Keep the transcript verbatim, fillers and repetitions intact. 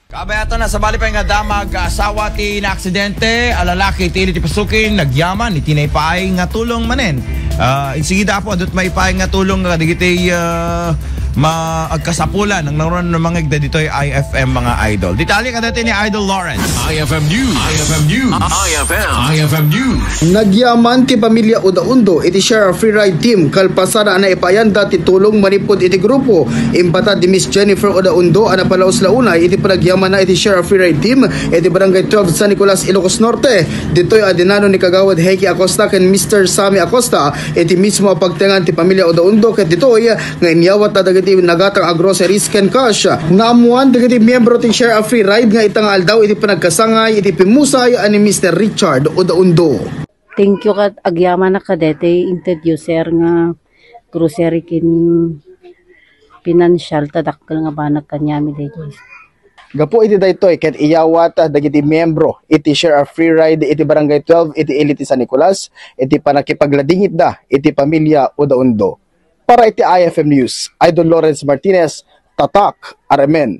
Kabayatan na, sabali pay nga damag asawa ti naaksidente a lalaki iti ili ti Pasukin, nagyaman iti naipaay nga tulong manen. Ah, insigida, Apo, adut maipaay nga tulong kadagiti, ah, ma-, agkasapulan, nangnangruna mangngegda ditoy I F M, mga idol. Detalye kadagiti ni Idol Lawrence. I F M News. I F M News. I F M. I F M News. Nagyaman ti pamilia Odaundo iti Share a Free Ride Team kalpasan a naipaayanda ti tulong manipud iti grupo. Impatad ni Miss Jennifer Odaundo a napalaus la unay iti panagyamanna iti Share a Free Ride Team iti Barangay twelve San Nicolas, Ilocos Norte. Ditoy a dinano ni Kagawad Heikki Acosta ken Mister Sammy Acosta iti mismo a pagtengan ti pamilia Odaundo ket ditoy nga inyawatda dagiti nagatang a groceries ken cash. Naammuan dagiti miyembro ti Share a Free Ride nga ita nga aldaw iti panagkasangay iti pimmusay a ni Mister Richard Odaundo. Thank you kat agyamanak kadeti introducer nga grocery ken financial ta dakkel nga banag kaniami daytoy. Gapu iti daytoy ket iyawat dagiti miyembro iti Share a Free Ride iti Barangay twelve iti ili ti San Nicolas iti pannakipagladingitda iti pamilia Odaundo. Para iti I F M News, Idol Lawrence Martinez, Tatak, R M N.